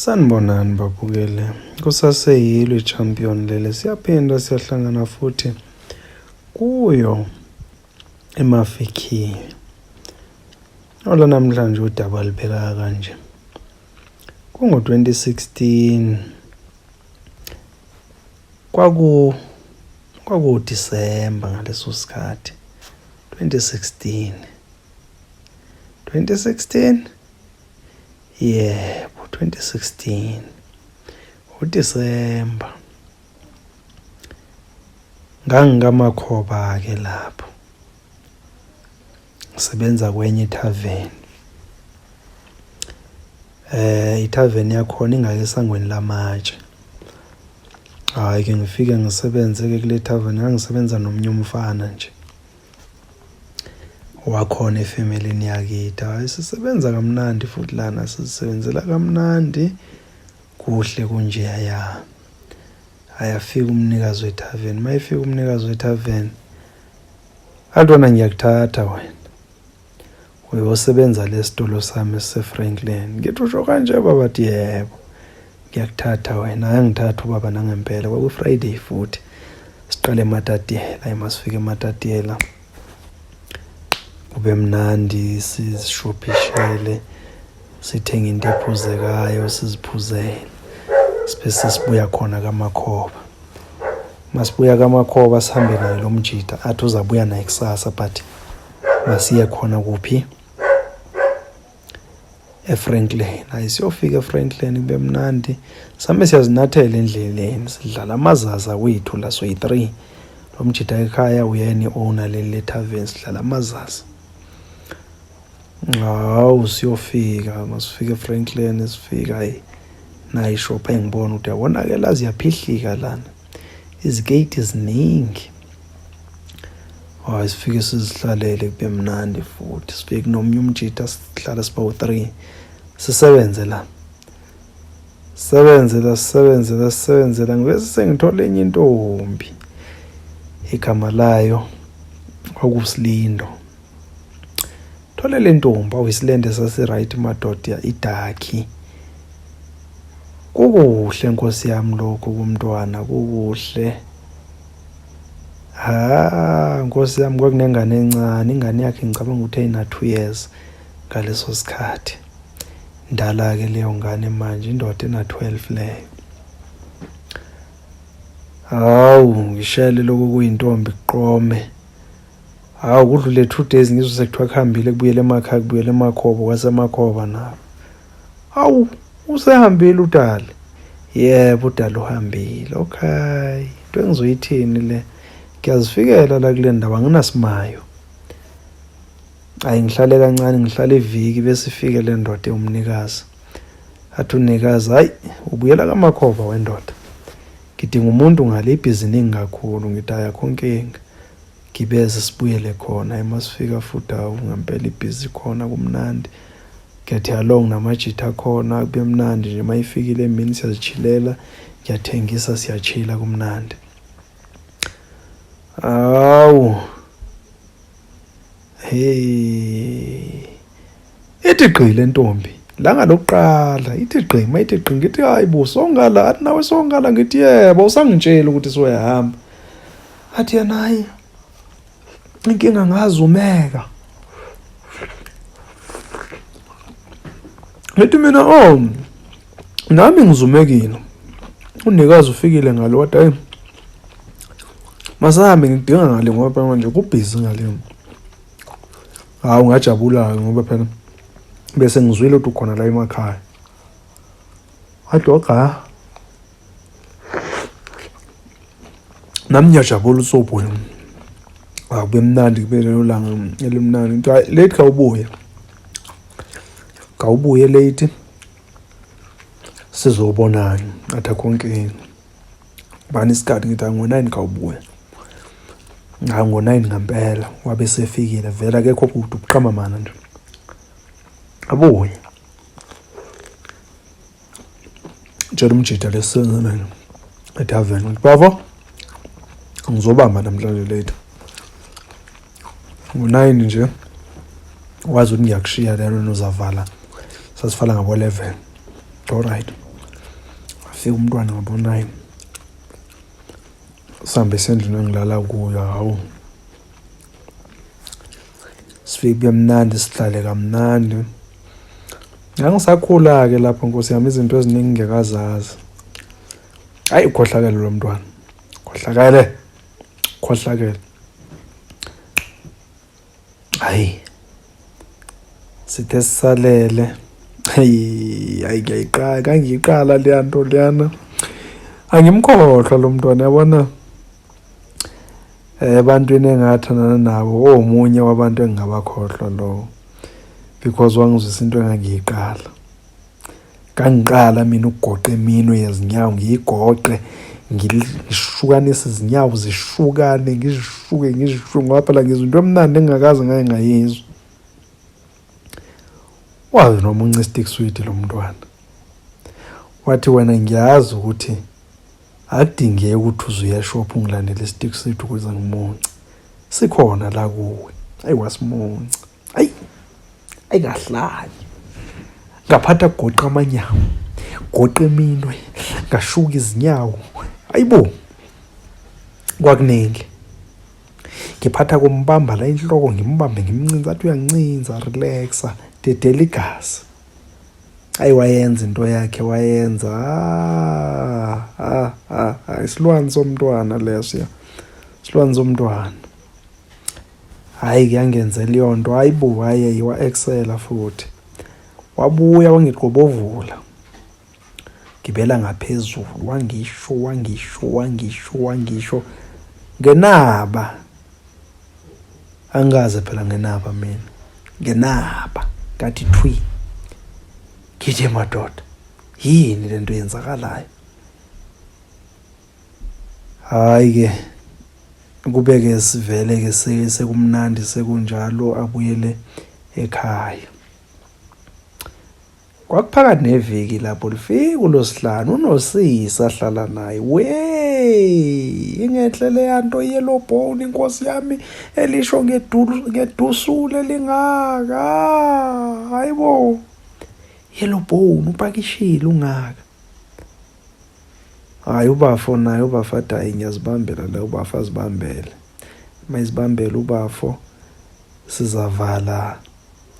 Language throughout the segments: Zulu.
Sanibonani babukele, kusaseyilo i-champion lele, siyaphinda siyahlangana futhi kuyo emafikhiwe. Ola namhlanje udaba libeka kanje. Kungo-2016 kwaku kwakuDisemba ngaleso sikhathi 2016 2016 Yebo, 2016 uDisemba ngangingamakhoba-ke lapho ngisebenza kwenye ithaveni ithaveni yakhona ingake esangweni lamatshe. Hhayi-ke ngifike ngisebenze-ke kule thaveni ngangisebenza nomunye umfana nje. Wakhona efemelini yakithi. Hhayi sisebenza kamnandi futhi lana sizisebenzela kamnandi kuhle kunjeyaya. Ayafika umnikazi wethaveni. Uma efika umnikazi wethaveni, athi wena ngiyakuthatha wena. Uyosebenza lesitolo sami esiseFranklin. Ngithi usho kanje baba athi yebo. Ngiyakuthatha wena. Ayangithatha ubaba nangempela. Kwaku-Friday futhi. Siqale eMatatiela. Ayi masifike eMatatiela. Kube mnandi sizishophishele. Sithenge into ephuzekayo siziphuzele. Sibe sesibuya khona kaMakhoba. Masibuya kaMakhoba sihambe naye lo mjita athi uzabuya naye kusasa but masiye khona kuphi eFranklin. Hayi siyofika eFranklin kube mnandi. Sihambe siyazinathela endleleni sidlala amazaza wethu la soyi-3. Lo mjita ekhaya uyena i-owner leli le-tavern sidlala amazaza. Hawu siyofika masifika eFranklin sifika hayi nayi ishop engibona ukuthi yabona-ke la ziyaphihlika lana izikeyiti ziningi. Hayi sifike sizihlalele kube mnandi futhi sifike kunomunye umjita sihlala siba u-3 sisebenze la sebenze la sisebenze la sisebenze la ngibese sengithola enye intombi igama layo kwakusilindo thole le ntombi awisilende sasi-right madoda idakhi kukuhle nkosi yami lokhu kumntwana kukuhle. Ha nkosi yami kwakunengane encane ingane yakhe ngicabanga ukuthi ayina-2 years ngaleso sikhathi. Ndala-ke leyo ngane manje indoda ena-12 leyo. Hawu ngishele lokhu kuyintombi kuqome. Hawu kudlule 2 days ngizwe sekuthiwa kuhambile kubuyele emakhaya kubuyele emakhoba kwasemakhoba nabo. Hawu usehambile udali. Yebo udali uhambile. Okay. Into engizoyithini le? Ngiyazifikela la kule ndawo anginasimalo. Hayi ngihlale kancane ngihlale iviki bese ifike le ndoda ewumnikazi. Athi unikazi hayi ubuyela kaMakhoba wendoda. Ngidinga umuntu ngale ibhiziningi kakhulu ngithi hayi akho nkinga. Gibeze sibuyele khona emasifika futhi hawu ngempela ibhizi khona kumnandi. Get along namajita akhona kube mnandi nje mayifikile emini siyazichilela ngiyathengisa siyachila kumnandi. Hawu. Hey. Ithi gqi le ntombi langa lokuqala ithi gqi mayithi gqi ngithi hayi bo songala athi nawe songala ngithi yebo usangitshela ukuthi soyahamba athi yena hayi inkinga ngazumeka ngithi mina oh nami ngizumekile unikazi ufikile ngalo wathi hayi masahambe ngidinga ngale ngoba manje kubhizi ngale. Hawu ngajabula-ke ngoba phela bese ngizwile ukuthi ukhona la emakhaya. Wathi okay. Nami ngiyajabula usobuya. Akube mnandi kube lelo langa elimnandi. Ngithi hayi late khawubuye. Khawubuye late sizobonana. Athi akho nkinga. Bani isikhathi ngithi ngo-9 khawubuye. Hayi ngo-9 ngempela wabe sefikile vele akekho kude ubuqamamana nje. Abuye. Tshela umjita lesisenza naye ethaveni ukuthi bafo ngizobamba namhlanje late. Ngo-9 nje wazi ukuthi ngiyakushiya lelo uzavala sasivala ngabo-11. All right. Fika umntwana ngabo-9, sihambe sendlini engilala kuyo. Hawu, sifike kube mnandi, sihlale kamnandi. Ngangisakhula-ke lapho, nkosi yami, izinto eziningi ngingekazazi. Hayi, ukhohlakele lo mntwana, khohlakele, khohlakele. Hayi, sithe sisalele, hayi hayi, ngiyayiqala, kangiyiqala leya nto leyana, angimkhohlwa lo mntwana, yabona. Ebantwini engathandana nabo, omunye wabantu engingabakhohlwa lowo, because wangizwisa into engangiyiqala. Kangiqala mina ukugoqa iminwe yezinyawo, ngiyigoqe, ngishukanise izinyawo zishukane, ngizishuke, ngizishuke, ngoba phela ngizwa into emnandi engingakaze ngaye ngayizwa. Wazi noma unca i-stick sweet lo mntwana, wathi, "Wena, ngiyazi ukuthi akudingeki ukuthi uze uye eshop ungilandele i-stick sweet ukuze ngimunce, sikhona la kuwe." Ayi, wasimunca. Ayi, ayikahlali, ngaphatha goqa amanyawo, goqa iminwe, ngashuka izinyawo. Ayibo, kwakuningi. Ngiphatha kumbamba la inhloko, ngimbambe, ngimncinza, athi uyancinza, relaxa, dedela igazi. Ayi, wayenza into yakhe, wayenza. Ah ah ah, isilwane somntwana leso, ya, isilwane somntwana. Hhayi, kuyangenzela leyo nto. Hayi bo, hhayi, wa-excela futhi. Wabuya wangiqobovula, gibela ngaphezulu, wangisho, wangisho, wangisho, wangisho, ngenaba. Angikaze phela ngenaba mina, ngenaba ngathi thwi. Ngithi, "Madoda, yini lento yenzakalayo?" Hhayi-ke, kube-ke sivele-ke sekumnandi sekunjalo, abuyele ekhaya. Kwakuphakathi neviki lapho lifika uLwesihlanu, unosisi ahlala naye. We, ingenhle leya nto, yellow bone, inkosi yami, elisho ngedusule lingaka. Hayibo, yellow bone upakishile ungaka. Hhayi, ubafo naye, ubafo athi, "Hhayi, ngiyazibambela la." Ubafo azibambele, mayizibambele ubafo, sizavala,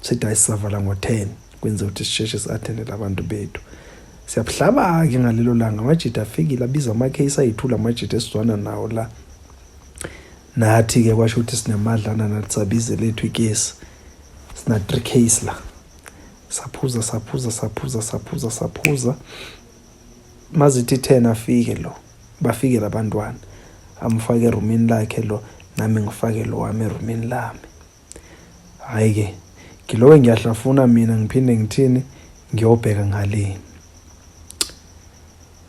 sithi hayi, sizavala ngo-10, kwenze ukuthi sisheshe si-attendele abantu bethu. Siyabuhlaba-ke ngalelo langa, amajita afikile, abiza amakheyisi ayithula, amajita esizwana nawo la. Nathi-ke kwasho ukuthi sinemadlana nathi, sabize lethu ikesi, sina 3 case la. Saphuza, saphuza, saphuza, saphuza, saphuza. Mazithi 10 afike lo, bafike labantwana, amfake erumini lakhe lo, nami ngifake lo wami erumini lami. Hhayi-ke, ngiloke ngiyahlafuna mina, ngiphinde ngithini, ngiyobheka ngale.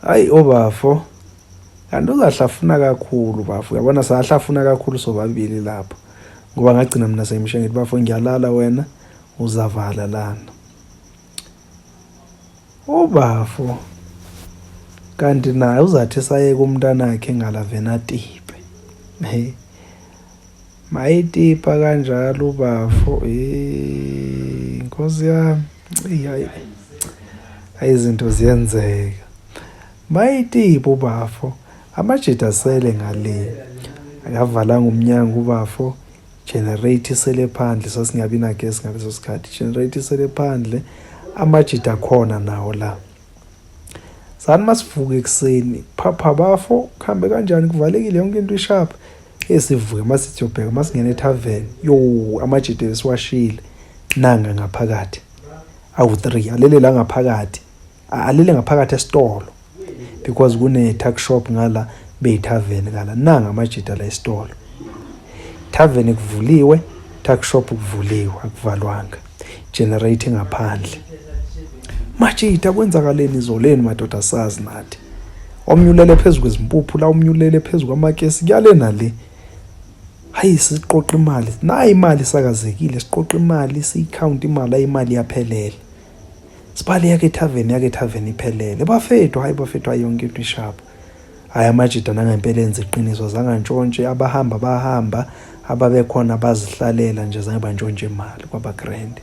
Hayi, obafo kanti uzahlafuna kakhulu bafo, uyabona, sahlafuna kakhulu sobabili lapho, ngoba ngagcina mina sengimshiya, ngithi, "Bafo, ngiyalala, wena uzavala lana." Ubafo kanti naye uzathi sayeka umntanakhe ngalavena tipe. Hey, mayitipa kanjalo ubafo, eh, nkosi yami, hayi hayi, izinto ziyenzeka. Mayitipa ubafo, amajita asele ngale, akavalanga umnyango ubafo, generator isele phandle, sasingabi nagesi ngaleso sikhathi, generator isele phandle, amajita akhona nawo la. Sani masivuka ekuseni, phapha bafo, kuhambe kanjani, kuvalekile yonke into, ishapha. Esivuke masithi siyobheka, masingena ethaveni, yo, amajita esiwashile nanga ngaphakathi awu-3, alele la ngaphakathi, alele ngaphakathi esitolo, because kune-tuck shop ngala, beyithaveni ngala. Nanga amajita la esitolo, thaveni kuvuliwe, tuck shop kuvuliwe, akuvalwanga, generator ngaphandle. Majita, kwenzakaleni izoleni madoda? Sazi nathi, omnye ulele phezu kwezimpuphu la, omnye ulele phezu kwamakesi, kuyale nale. Hayi, siqoqa imali, nayi imali isakazekile, siqoqa imali, siyi-count imali, hayi, imali iyaphelele. Sibale yake ethaveni, yake ethaveni iphelele bafethu. Hayi bafethu, hayi, yonke into ishapha. Hhayi, amajita nangempela enza iqiniso, zange antshontshe. Abahamba bahamba, ababekhona bazihlalela nje, zange bantshontshe imali, kwaba grand.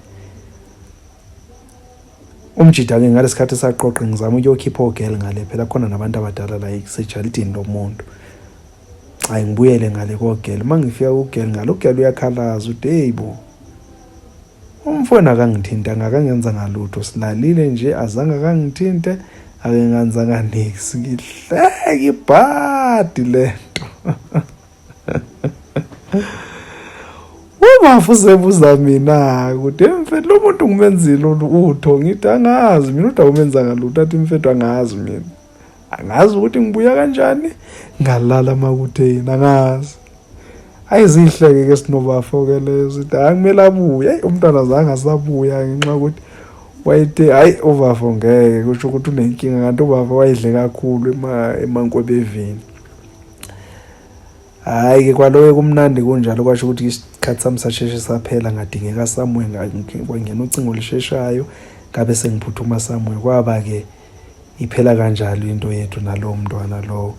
Umjida-ke ngalesikhathi esaqoqa ngizama ukuyokhipha ogel ngale phela khona nabantu abadala la kusejalidini lomuntu. Hayi ngibuyele ngale kogel. Uma ngifika kugel ngale ugel uyakhalaza uthi hey bo. Umfowenu akangithintanga akangenza ngalutho silalile nje azange akangithinte akenganzanga niks ngihleke ibhadi lento. Ubafu usebuza mina ukuthi mfethu lo muntu ngimenzile utho ngithi angazi mina uthi awumenzanga lutho athi mfethu angazi mina angazi ukuthi ngibuya kanjani ngalala makutheni angazi ayizihleke ke sinobafo ke lezo ukuthi hayi kumele abuye eyi umntwana zange asabuya ngenxa yokuthi wayethe hayi ubafo ngeke kusho ukuthi unenkinga kanti ubafo wayedle kakhulu emankwebevini. Hhayi-ke kwaloyo kumnandi kunjalo kwasho ukuthi isikhathi sami sasheshe saphela ngadingeka somewhere kwangena ucingo olusheshayo ngabe sengiphuthuma somewhere kwaba-ke iphela kanjalo into yethu nalowo mntwana lowo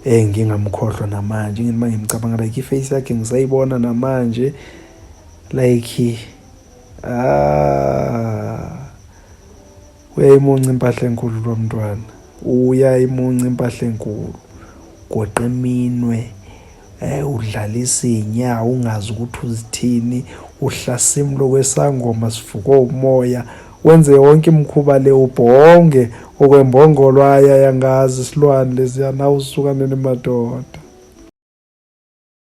engingamkhohlwa namanje ngithi uma ngimcabanga like i-face yakhe ngisayibona namanje like ah Uyayimunca impahla enkulu lo mntwana. Uyayimunca impahla enkulu. Goqa iminwe, eh udlalisa izinyawo ungazi ukuthi uzithini, uhlasimlo kwesangoma sivuka umoya, wenze yonke imikhuba le ubhonge okwembongolo aya yangazi isilwane lesiya nawe usuka nini madoda.